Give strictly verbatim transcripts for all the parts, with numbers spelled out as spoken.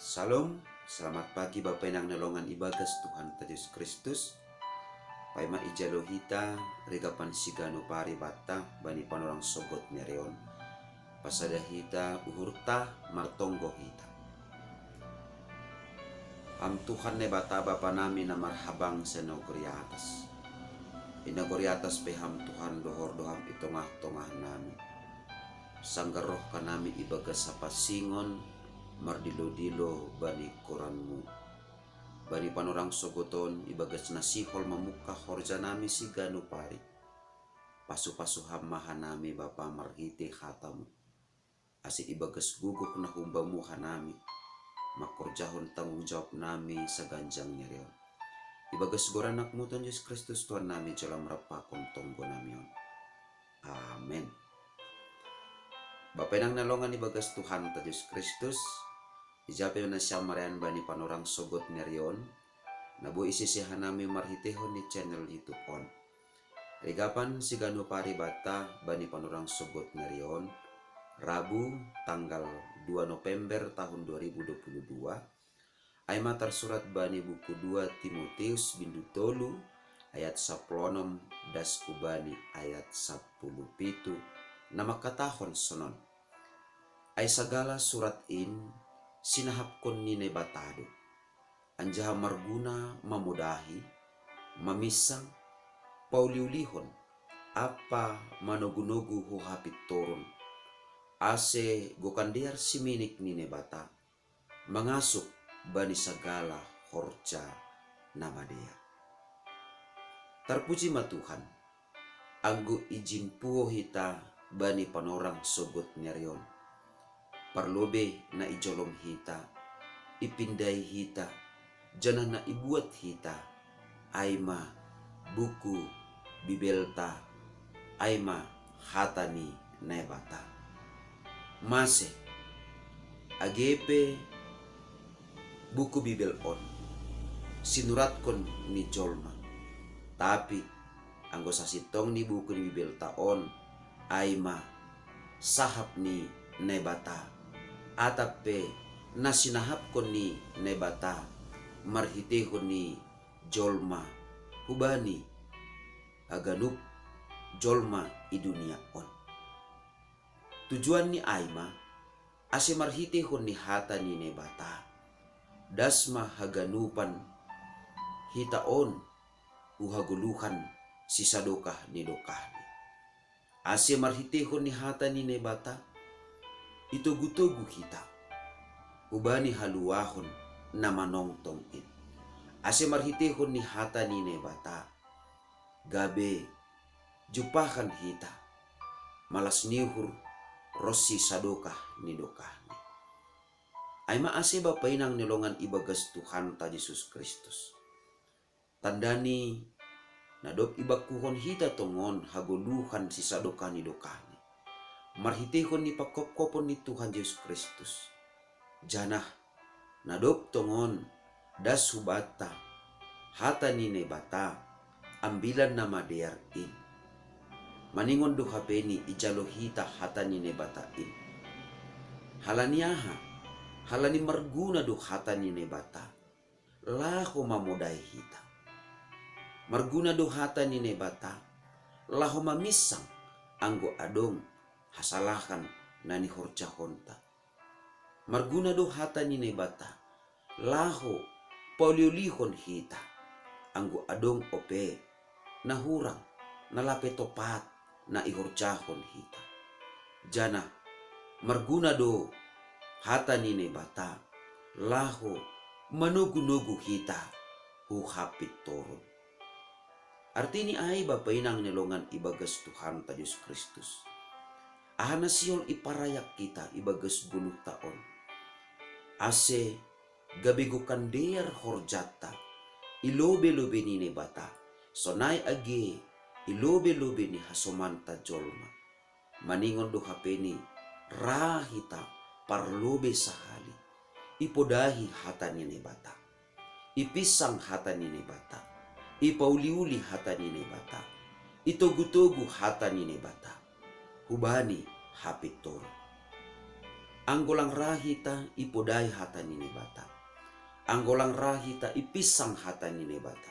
Shalom, selamat pagi Bapa inang na longan ibagas Tuhanta Jesus Kristus. Paima ijalo hita rigapan siganu paribatta bani panorang sogot nerion. Pasada hita uhurta, martonggo hita. Ham Tuhan Naibata Bapa nami na marhabang senogori atas. Inogori atas pe ham Tuhan dohor do ham i tongah-tongah nami. Sanggar roh kanami ibagas hapasingon mardilo-dilo bani koranmu. Bani panorang sogoton ibagas na sihol mamungka horja nami siganu pari. Pasu-pasu ham ma hanami Bapa marhite hatamu. Ase ibagas guguk na humbamu hanami, mangkorjahon tanggung jawab nami saganjang nerion. Ibagas goran anakmu Tuhan Jesus Kristus Tuhan nami jolam rapakon tonggo nami on. Amen. Bapa inang na longan ibagas Tuhanta Jesus Kristus, ijape na siamarian bani panorang sogot nerion, na boi isese hanami marhitehon ni channel YouTube on. Rigapan siganu paribatta bani panorang sogot nerion, Rabu tanggal dua November tahun dua ribu dua puluh dua, ai ma tarsurat bani buku dua Timoteus bindu tolu ayat sapuluh onom das hubani ayat sapuluh pitu, na mangkatahon sonon. Ai sagala surat in sinahapkon ni Naibata do. Anjaha marguna mamodahi, maminsang, pauliulihon, ampa manogu-nogu hu hapintoron, ase gokan dear siminik ni Naibata, mangasuk bani sagala horja na madear. Tarpuji ma Tuhan, anggo ijin puho hita bani panorang sogot nerion. Parlobei na ijolom hita, ipindai hita, janah na ibuat hita, ai ma buku Bibelta, ai ma hata ni Naibata. Mase, age pe buku Bibel on sinuratkon ni jolma, tapi anggo sasintong ni buku ni Bibelta on, ai ma sahap ni Naibata, atap pe na sinahapkon ni Naibata marhitehon ni jolma hubani haganup jolma i dunia on. Tujuan ni ai ma, ase marhitehon ni hata ni Naibata, das ma haganupan hita on hu hagoluhan sisadokah ni dokahni. Ase marhitehon ni hata ni Naibata, itogu-togu hita hubani haluahon na manongtong in. Ase marhitehon ni hata ni Naibata, gabe jumpahan hita malas ni uhur ronsi sadokah ni dokahni. Ai ma ase Bapa inang ni longan ibagas Tuhanta Jesus Kristus. Tanda ni na dob ibangkuhon hita tongon hagoluhan sisadokah ni dokahni, marhitehon ni panghophopon ni Tuhan Jesus Kristus. Janah na dob tongon das hubanta hata ni Naibata, Ambilan Namadear in. Maningon do hape ni ijalo hita hata ni Naibata in. Halani aha? Halani marguna do hata ni Naibata laho mamodai hita. Marguna do hata ni Naibata laho maminsang anggo adong hasalahan na nihorjahonta. Marguna do hata ni Naibata laho pauliulihon hita anggo adong ope na hurang, na lape topat na ihorjahon hita. Janah marguna do hata ni Naibata laho manogu-nogu hita hu hapintoron. Artini ai Bapa inang ni longan ibagas Tuhanta Jesus Kristus, aha na sihol iparayak hita ibagas goluhta on, ase gabe gokan dear horjanta i lobei-lobei ni Naibata, sonai age i lobei-lobei ni hasomanta jolma. Maningon do hape ni ra hita parlobei sahali ipodahi hata ni Naibata, ipinsang hata ni Naibata, ipauliuli hata ni Naibata, itogu-togu hata ni Naibata hubani hapintoron. Anggo lang ra hita ipodai hata ni Naibata. Anggo lang ra hita ipissang hata ni Naibata.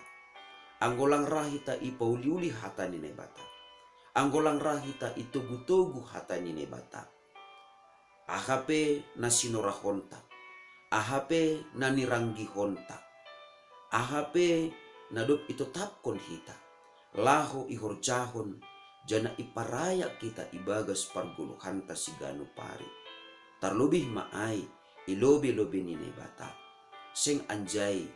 Anggo lang ra hita ipauliuli hata ni Naibata. Anggo lang ra hita itogutogu hata ni Naibata. Aha pe na sinorahonta, aha pe na niranggihonta, aha pe na dob itotapkon hita, laho ihorjahon, janah iparayak hita ibagas pargoluhanta siganup ari. Tarlobih ma ai i lobei-lobei ni Naibata. Seng anjai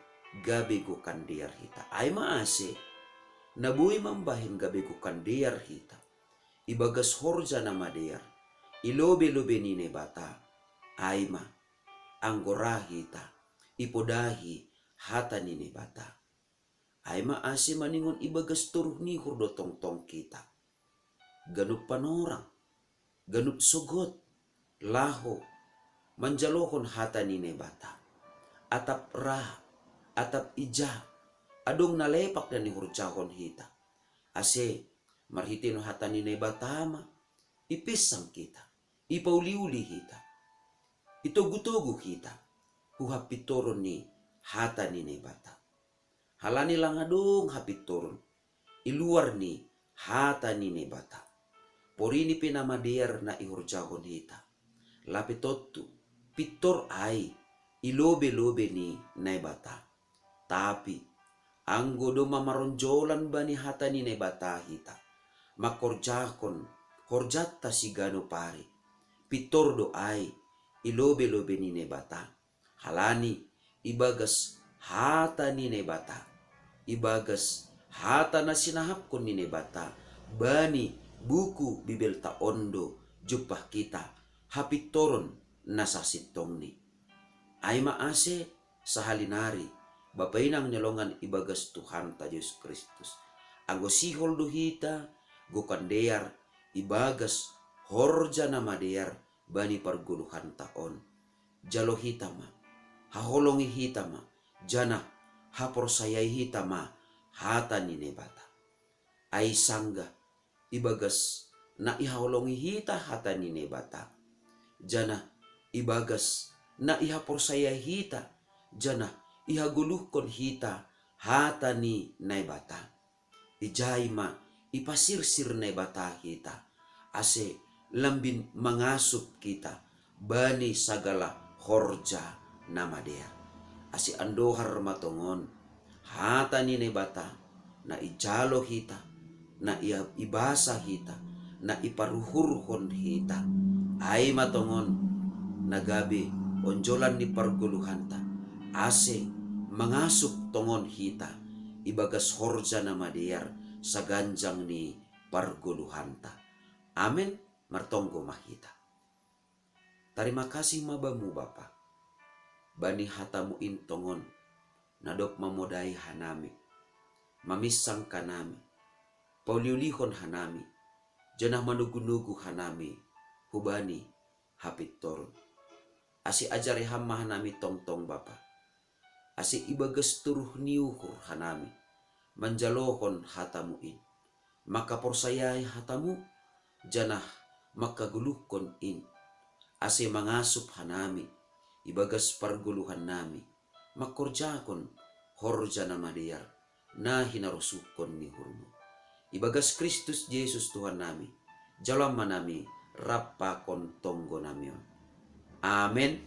gabe gokan dear hita. Ai ma ase, na boi mambahen gabe gokan dear hita ibagas horja na madear i lobei-lobei ni Naibata. Ai ma, anggo ra hita ipodahi hata ni Naibata. Ai ma ase maningon ibagas toruh ni uhur do tongtong hita, ganup panorang, ganup sogot, laho manjalohon hata ni Naibata. Atap ra, atap ija, adong na lepak na nihorjahon hita. Ase marhiteion hata ni Naibata ma ipissang hita, ipauliuli hita, itogutogu hita hu hapintoron ni hata ni Naibata. Halani lang adong hapintoron i luar ni hata ni Naibata. Porini pe na madear na ihorjahon hita, lape tontu pintor ai i lobei-lobei ni Naibata. Tapi anggo domma maronjolan bani hata ni Naibata hita, mangkorjahon horjanta siganup ari, pintor do ai i lobei-lobei ni Naibata. Halani ibagas hata ni Naibata, ibagas hata na sinahapkon ni Naibata bani buku Bibelta on do jumpah hita hapintoron na sasintongni. Ai ma ase, sahali nari, Bapa inang ni longan ibagas Tuhanta Jesus Kristus, anggo sihol do hita gokan dear ibagas horja na madear bani pargoluhanta on, jalo hita ma, haholongi hita ma, janah haporsayai hita ma hata ni Naibata. Ai sanggah ibagas na ihaholongi hita hata ni Naibata, janah ibagas na ihaporsayai hita, janah ihagoluhkon hita hata ni Naibata, ijai ma ipasirsir Naibata hita, ase lambin mangasup hita bani sagala horja na madear. Ase andohar ma tongon hata ni Naibata na ijalo hita, na ia-, ibasa hita, na iparuhurhon hita. Ai ma tongon na gabe onjolan ni pargoluhanta, ase mangasup tongon hita ibagas horja na madear saganjang ni pargoluhanta. Amen. Martonggo ma hita. Tarima kasih ma Bamu Bapa, bani hatamu in tongon, na dob mamodai hanami, maminsang hanami, pauliulihon hanami, janah manugunugu hanami hubani hapintoron. Ase ajari Ham ma hanami tongtong Bapa, ase ibagas toruh ni uhur hanami manjalohon hatamu in, mangkaporsayai hatamu, janah mangkagoluhkon in, ase mangasup hanami ibagas pargoluhannami, mangkorjahon horja na madear na hinarosuhkon ni uhurmu. Ibagas Kristus Jesus Tuhannami, jalo Ham ma nami rap pakon tonggonami on. Amen.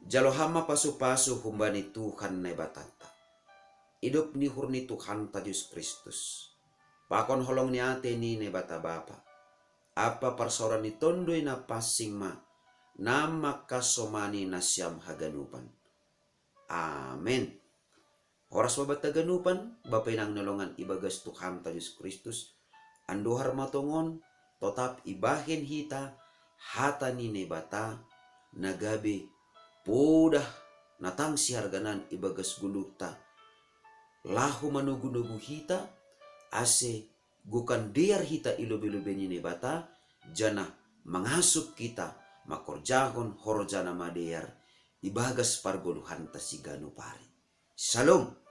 Jalo Ham ma pasupasu humbani Tuhan Naibatanta, idop ni uhur ni Tuhanta Jesus Kristus, pakon holong ni atei ni Naibata Bapa, ampa parsaoran ni Tonduy Napansing ma na mangkasomani nasiam haganupan. Amen. Horas ma banta haganupan, Bapa inang ni longan ibagas Tuhanta Jesus Kristus, andohar ma tongon totap ibahen hita hata ni Naibata na gabe podah na tang siharganan ibagas goluhta, laho manugunugu hita, ase gokan dear hita i lobei-lobei ni Naibata, janah mangasup hita mangkorjahon horja na madear ibagas pargoluhanta siganup ari. Shalom.